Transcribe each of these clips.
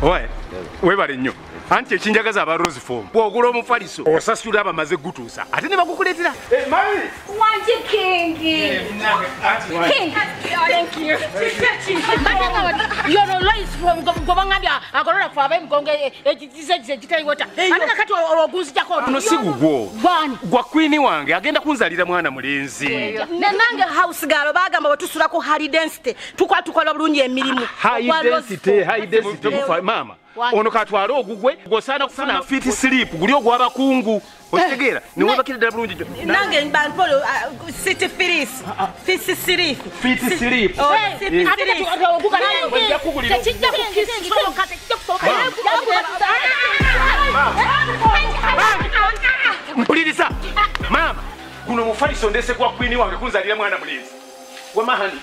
Oye, webale nnyo. Anti ekinjagaza aba Rose Form. Bw'ogula omufaliso osasula abamaze gutuusa ate ne bakukuleetera. Mami! Wangi King. King. Thank you. Yono Lois from gobangambya agolola fa ab'emigongo egize gitayiwota. Ate kakati olwogunzijako. Ono si gugwo. Gwa queen wange agenda kunzalira mwana mulenzi. Nange house girl bagamba bwe ku high density. Tukola bulungi emirimu. High density, high density. Mama. Ono katwala ogugwe gosana kufuna fit sleep guli ogwabakungu otegeera ne webakira ddala bulungi nange mbanpolo city firis fit sleep fit sleep mpuliriza mama guno mufaliso ndese gwa queen wange kunzalira mwana mulenzi wamahani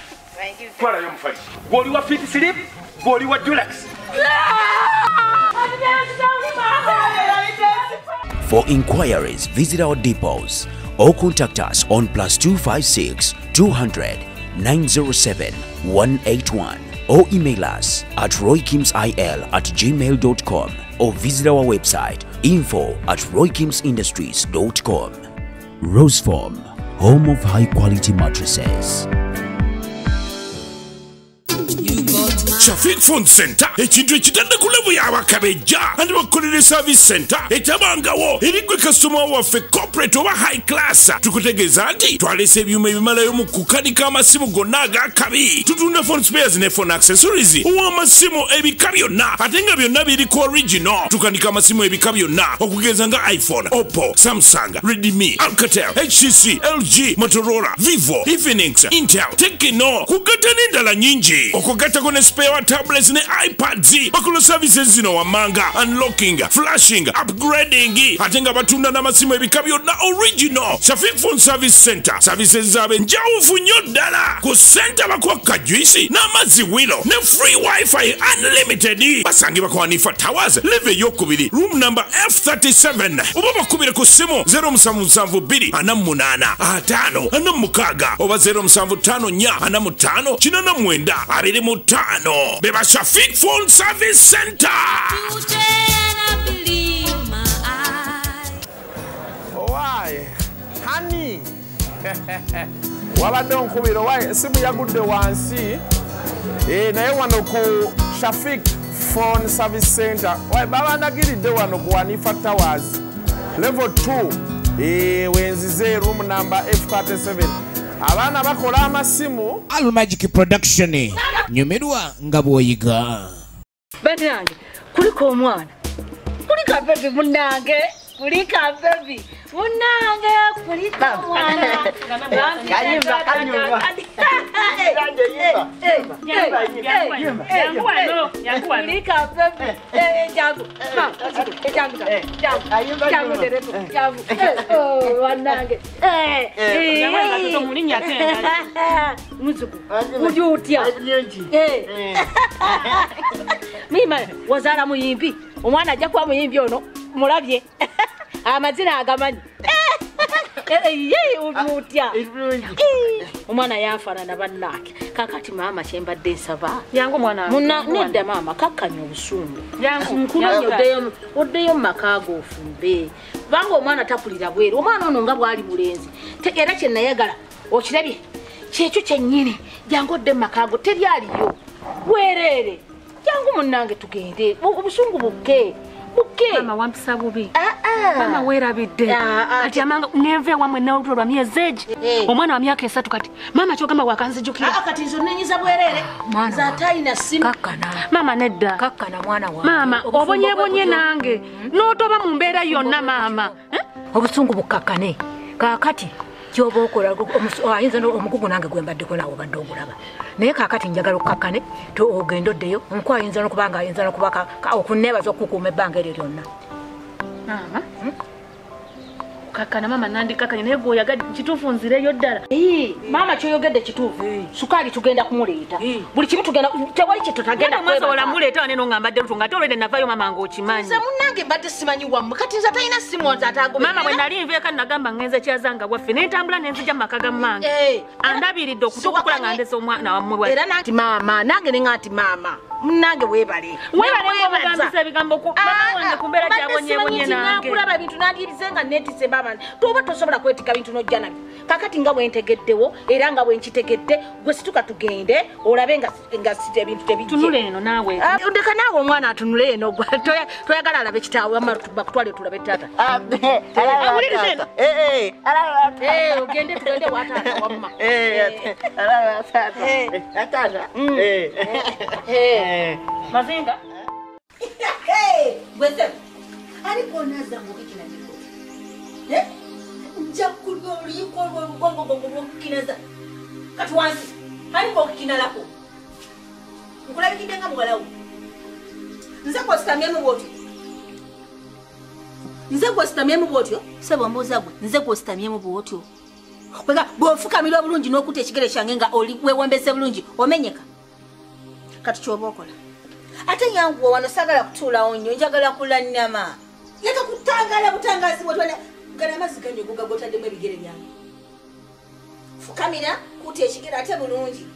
twalayo mufaliso gwoli wa fit sleep gwoli wa deluxe. For inquiries, visit our depots or contact us on +256 200 907 181 or email us at roykimsil@gmail.com or visit our website info@roykimsindustries.com. Roseform, home of high quality mattresses. Shafik Phone Center ekintu ekitadde ku level y'abakabejja andi bakukolera service center etabangawo erigwe customer waffe corporate oba high class. Tukutegeeza nti twalese ebyuma ebimalayo mu kukanika amasimu gonna ag'akabi. Tutunda phone spares ne phone accessories ow'amasimu ebika byonna ate nga byonna biriko original. Tukanika amasimu ebika byonna okugeza nga iPhone, Oppo, Samsung, Redmi, Alcatel, HTC, LG, Motorola, Vivo, Infinix, Intel, Tecno, kugatta n'endala nnyingi. Okugattako ne spare tablets ne iPads. Bakola services zino wammanga: unlocking, flashing, upgrading ate nga batunda n'amasimu ebika byonna original. Shafik Phone Service Center services zaabwe njawufu nnyo ddala. Ku center bakuwa kajuisi n'amazzi wilo ne free wifi unlimited. Basangibwa ku Hanifa Towers level eyokubiri room number F37 oba bakubire ku ssimu 0772 48 5 46 oba 0754 45 89 25. Beba Shafik Phone Service Center. Why? Honey. Wabadde onkubira why esimu yagudde wansi. Naye wano ku Shafik Phone Service Center. Why babandagiridde wano ku Hanifa Towers level 2. Wenzize room number F37. Abaana bakola amasimu. Al Magic Production nyumirwa nga bw'oyiga. Bannange kuliko omwana, kulika baby munnange, kulika baby munnange, kulika omwana. Kayimba kanyumba. Kulika baby. Jangu. Jangu. Jangu. Jangu derefu. Jangu. Oh bannange. Muzuku. Uli otya? Mima wazaala muyimbi. Omwana ajja kuba muyimbi ono mulabye. Amazina agamanyi. Ye uli otya? Omwana yanfaanana bannange. Kakati maama kye mbadde nsaba. Yangu mwana wange. Nedda maama kakkanya obusungu. Nkunonye oddeyo mu maka go ofumbe. Kubanga omwana takulira bweru. Omwana ono nga bw'ali mulenzi. Era kye nayagala okirabye kyekyo kyennyini. Jangu odde mu maka go teryaliyo. Bwereere. Jangu munnange tugende. Obusungu bukke. Bukke. Mama wampisa bubi. Mama weerabidde. Kati amanga nenve wamwe n'olubuto lwa myezi egi. Omwana wa myaka 3 kati. Mama kyogamba wakanzijukira. Kati nze onnenyiza bwereere. Nze atayina ssimu. Kakkana. Mama nedda. Kakkana mwana wange. Mama obonyebonye nange. N'otoba mu mbeera yonna maama. Obusungu bukkakkane. Kaakati kyoba okola ayinza omugugu nange gwe mbaddeko naawe obadde ogulaba. Naye kaakati njagala okkakkane ogende oddeyo. Nku ayinza n'okuba nga ayinza n'okuba okunneebaza okukuuma ebbanga eryo lyonna. Maama, kakkana mama nandikakkanye naye gwe kituufu nzireyo ddala. Maama kyoyogedde kituufu. Sukaali tugenda kumuleeta. Buli kimu tugenda tewali kye tutagenda kwebaka. Osobola muleeta wano eno nga mbadde luto nga ate olwedde navaayo mama ng'okimanyi. Nze munnange mbadde simanyi wammwe kati nze atalina ssimu nze ataagoberera. Maama bwe nali nva eka nagamba ngenze Kyazanga waffe ne ntambula ne nzija mu maka ga mmange. Andabiridde okutuuka okola nga ndese omwana wammwe. Era nanti maama nange ne nga nti maama Munnange weebale. Weebale ng'omugambisa ebigambo ku mama wange ku mbeera gy'abonyeebonye nange. Nakulaba ebintu nandirize nga neetisse maama toba tosobola kwetika bintu n'ojja nabyo. Kakati nga bwe ntegeddewo era nga bwe nkitegedde gwe situka tugende olabe nga ebintu tebijje. Tunula eno naawe. Ndeka naawe omwana atunule eno toyagala alabe kitaawe bakutwale tulabe taata. Awulirize eno. Ogende tugende wa taata wamma. Mazinga. Gwese. Aliko naza ngokikina kikoti. Nja kulwa oliko gongo gongo ngokikinaza. Kati wansi. Aliko okikina lako. Nkulabikidde nga muwalawo. Nze kwositamyemu bw'otyo. Nze kwositamyemu bw'otyo. Sebo mbuuza gwe. Nze kwositamyemu bw'otyo. Kwega bw'ofukamira obulungi n'okutta ekigere kyange nga oli weewombese bulungi omenyeka. Kati ky'oba okola. Ate nyanguwa wano saagala kutuulawo nnyo njagala kulannama. Leka kutangaala butangazi bw'otwana gana amazzi ganyogoga g'otaddemu ebigere byange. Fukamira kutta ekigere ate bulungi.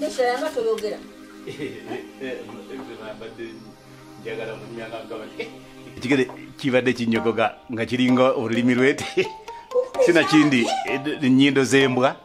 Nekirala nga toyogera. Ekigere kibadde kinyogoga nga kiringa olulimi lwete sinakindi ennyindo z'embwa.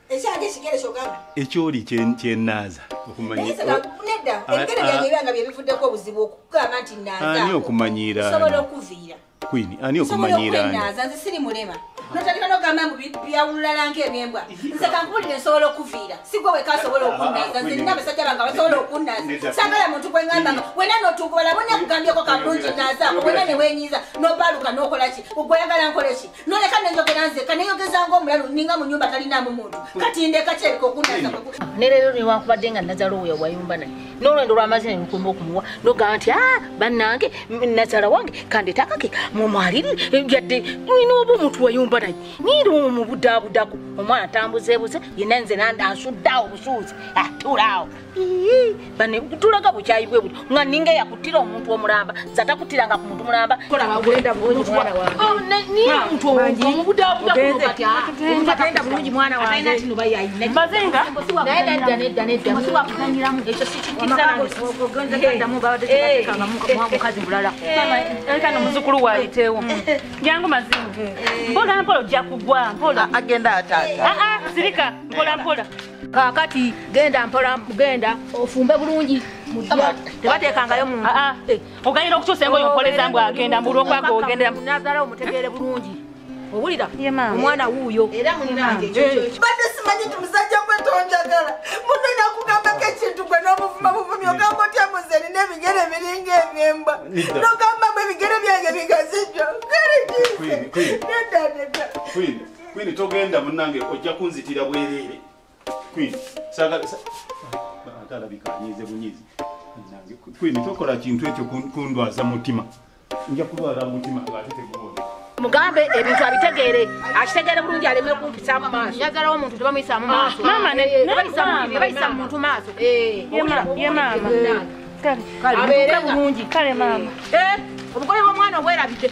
Ekyange ekigere ky'ogamba? Ekyoli kyenaaza okumanya. Nedda ebigere byange ebanga bye bivuddeko obuzibu okugamba nti naaza. Ani okumanyiira? Nsobola okuviira. Queen, ani okumanyiira? Nsobola okwenaaza nze siri mulema. Notandika n'ogamba mbu byawulala ng'ebyembwa. Nze kankubulire nsobola okuviira. Si gwe wekka asobola okunnaaza. Nze nina abasajja bange abasobola okunnaaza. Saagala muntu gwe ŋŋamba nga wena n'otuukubala bonna kugambyeko kalungi naazaako wena ne weenyiiza n'obaaluka n'okola ki? Gwe oyagala nkole ki? Noleka ne njogera nzekka neeyogeza ng'omulalu ninga mu nnyumba talinaamu muntu. Kati ndeka kyereka okunnaaza kwe. Ne leero newankubadde nga nazaala oyo wayumba naye. N'olwendo lw'amazzi ne lukumba okumuwa n'ogamba nti bannange nazaala wange kandeete akake mumwaliri yadde nina oba omuntu wayumba naye niira omubudaabudako omwana atambuzeebuze yenna nze ansudde awo obusuuzi atuula awo tulaga bukyayi bwe buti nga ninga eyakuttira omuntu omulamba nze atakuttiranga ku muntu mulamba niye omuntu omubudaabudako kati Agenda bulungi mwana wange. Mazinga. Naye nedda nedda nedda ekyo sikikkiriza mukazi mulala. Mama, kano muzukulu waayiteewo. Jangu Mazinga. Mpola mpola ojja kugwa mpola. Agenda taata. Sirika mpola mpola. Kaakati genda mpola genda ofumbe bulungi. Tebateekangayo muntu. Oganyira okukyusa engoye ompoleza mbu agenda mbulwa okwaga ogendera. Nazaala omutegeere bulungi. Owulira omwana wuuyo. Era munnange ekyo. Badde simanyi nti musajja gwe tonjagala. Munno nakugambako ekintu gwe n'omuvuma buvumi ogamba otya muze nina ebigere biringa ebyembwa. N'ogamba mbu ebigere byange bigazijja. Nedda nedda. Queen togenda munnange ojja kunzitira bwereere. Queen saagala atalabika anyiize bunyiizi. Queen tokola kintu ekyo kundwaza mutima. Nja kulwala mutima ng'ate teguwona. Mugambe ebintu abitegeere akitegeere bulungi aleme kumpisaamu maaso. Njagala omuntu tebamuyisaamu maaso. Maama tebayisa muntu maaso. Ye maama. Kale bulungi. Kale maama. Obugole bw'omwana obwerabidde.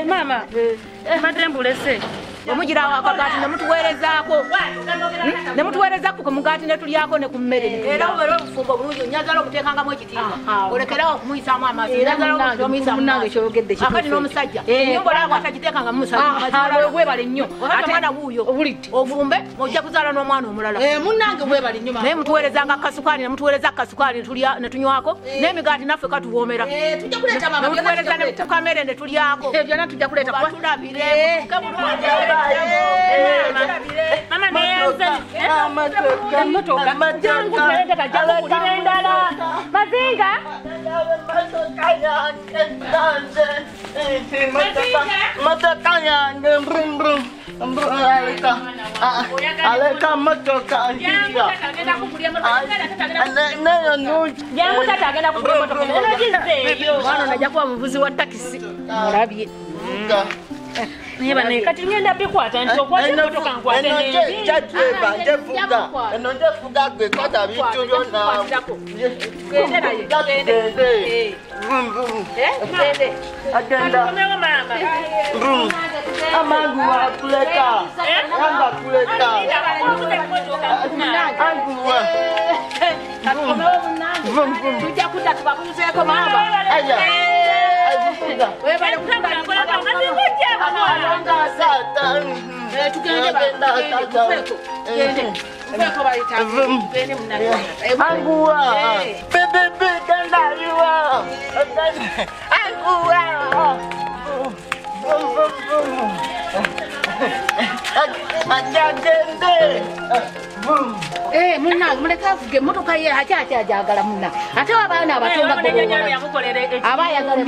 Maama. Mbadde mbulese. Omugirawo akagaati ne mutuweerezaako. Ne mutuweerezaako ku mugaati ne tulyako ne ku mmere. Era obeera obufumbo bulungi njagala omuteekangamu ekitiibwa. Olekerawo okumuyisaamu amaaso. Era munnange ky'oyogedde kituufu. Akati n'omusajja. Ennyumba olaba atagiteekangamu musajja. Weebale nnyo. Ate omwana wuuyo. Obulidde. Ofumbe ojja kuzaala n'omwana omulala. Munnange weebale nnyo. Naye mutuweerezanga akasukaali ne mutuweereza akasukaali ne tunywako. N'emigaati naffe katuwoomera. Tujja kuleeta maama. Ne mutuweereza ne ku kamere ne tulyako. Byonna tujja kuleeta. Tulabire. Mama neyanze. Emmotoka. Jangu tata jangu kulira endala. Mazinga. Motoka yange brum brum. Aleka motoka. Jangu tata agenda kugula emmotoka. Onogizeeyo. Mwana najja kuba muvuzi wa takisi. Mulabye. Naye bane kati ngenda bikwata nti okwate emmotoka nkwate n'ebi. Eno eno njefuga gwe kwata bintu byonna. Gende naye. Gende. Gende. Agenda. Mama. Amangu akuleka. Anga kuleka. Angu. Tujja kudda tubakuzeeko maama. Webale kutambula tugende tufeeko bayita tugende munange. Anguwa. Bebe genda yuwa. Anguwa. Agende. Munange muleka avuge emmotoka ye akyajagala munna ate abaana abato nga abayagala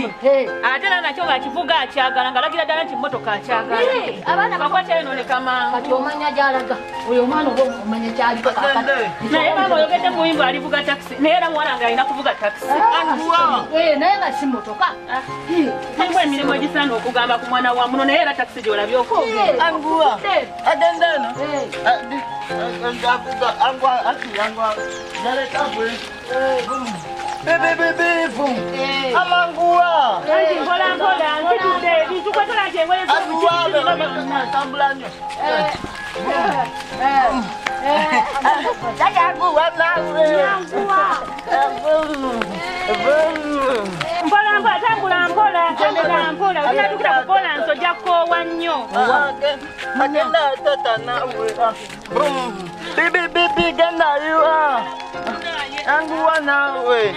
ate era nakyo ng'akivuga akyagala ng'alagira ddala nti mmotoka akyagala abaana bakwata yonooneka mangu kati omanya gy'alaga oyo omwana oba omanya ky'aliko naye maama oyogedde mu muyimbo alivuga takisi naye era muwala nga alina kuvuga takisi naye nga si mmotoka mulimu emirimu egisaana okugamba ku mwana wa muno naye era takisi gy'olabye okwogera Anguwa agenda eno Angwa angwa naleta gwe bebe bebe vum amanguwa anti mpola mpola nsitudde ebintu kwetola nti engoye anguwa tambula nnyo anguwa nawe mpola mpola tambula mpola tambula mpola onatukira ku kolansi ojja kukoowa nnyo agenda tata nawe Bibi bibi genda yuwa anguwa nawe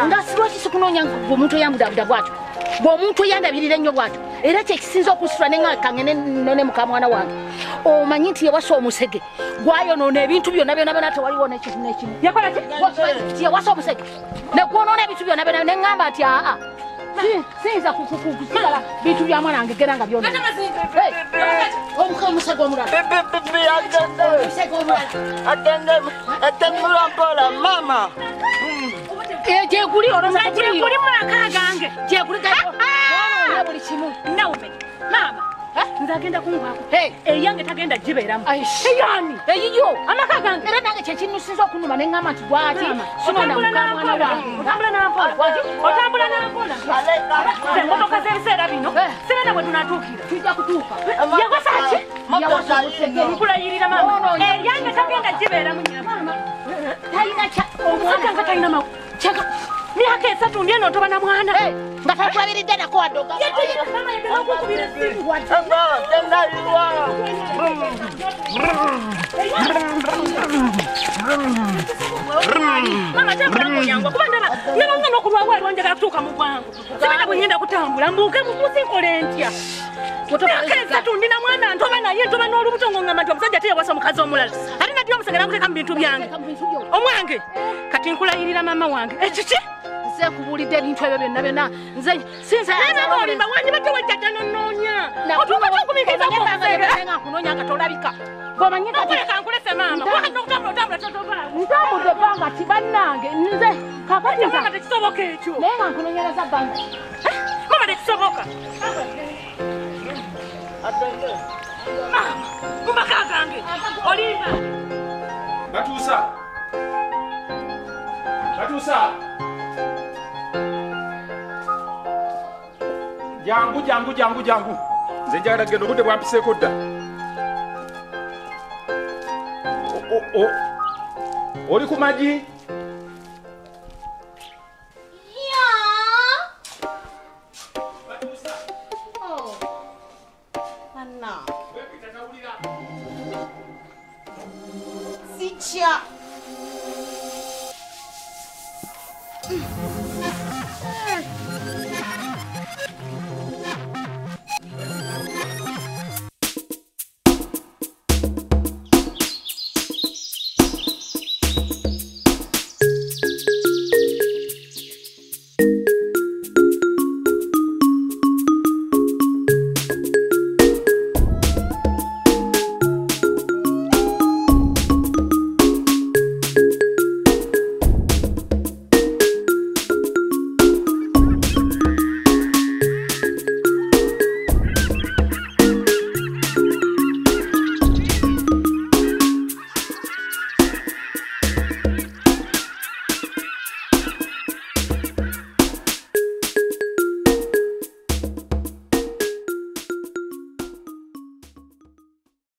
nga lwaki sikunoonya omuntu eyambudabuda bwatyo bw'omuntu eyandabirira ennyo bwatyo era kyekisinza okusitula nengakange none muka mwana wange omanyi nti yewasa omusege gwayonoona ebintu byonna byonna byonna tewaliwo n'ekintu n'ekimu yewasa omusege negwonoona ebintu byonna byonna neŋŋamba nti aa siyinza kusigala bintu bya mwana wange gera nga byona omusege omulala atembula mpola mama gyeguli gyeguli mu maka gange gyeguli gyonoona buli kimu naume maama nze agenda kungwako eyange tagenda gibeeramu eyani eyiyo amaka gange era nange kyekinusinza okunuma neŋŋamba nti lwaki sinona mukamwana wange otambula nampola otambula nampola emmotoka z'ebiseera bino sirina bwe tunatuukira tujja kutuuka yawasa ki nkulayirira maama eyange tagenda gibeeramu nyama talina omusajja nga talina maku myaka esatu ndi eno ntoba na mwana nga tatulabiridde nako wadde mama tambula muyangu kuba ndaba nabanga n'okulwawo aliwo njagala kutuuka mu bwangu sibina bwe ngenda kutambula mbuuke mubuusi nkole ntya myaka esatu ndi na mwana ntoba naye ntoba n'olubuto ng'ongamba nti omusajja teyewasa omukazi omulala ate nadyo omusajja nakuteeka mu bintu byange omwange kati nkulayirira maama wange ekiki nze nkubuulidde ebintu ebyo byonna byonna nze sinza olimba wandibadde wejjajja nonoonya otuuka kyokumiikiriza nkunoonya nga tolabika bw'omanyi kati nkulese maama kubanga otambula otambula ntambudde ebbanga ki bannange nze kakati nga tekisoboka ekyo naye nga nkunoonyereza bbanga maama tekisoboka maama mu maka gange olimba batuusa batuusa jangu jangu jangu jangu nze njagala genda obudde bwampiseeko dda oli ku magi Sikya.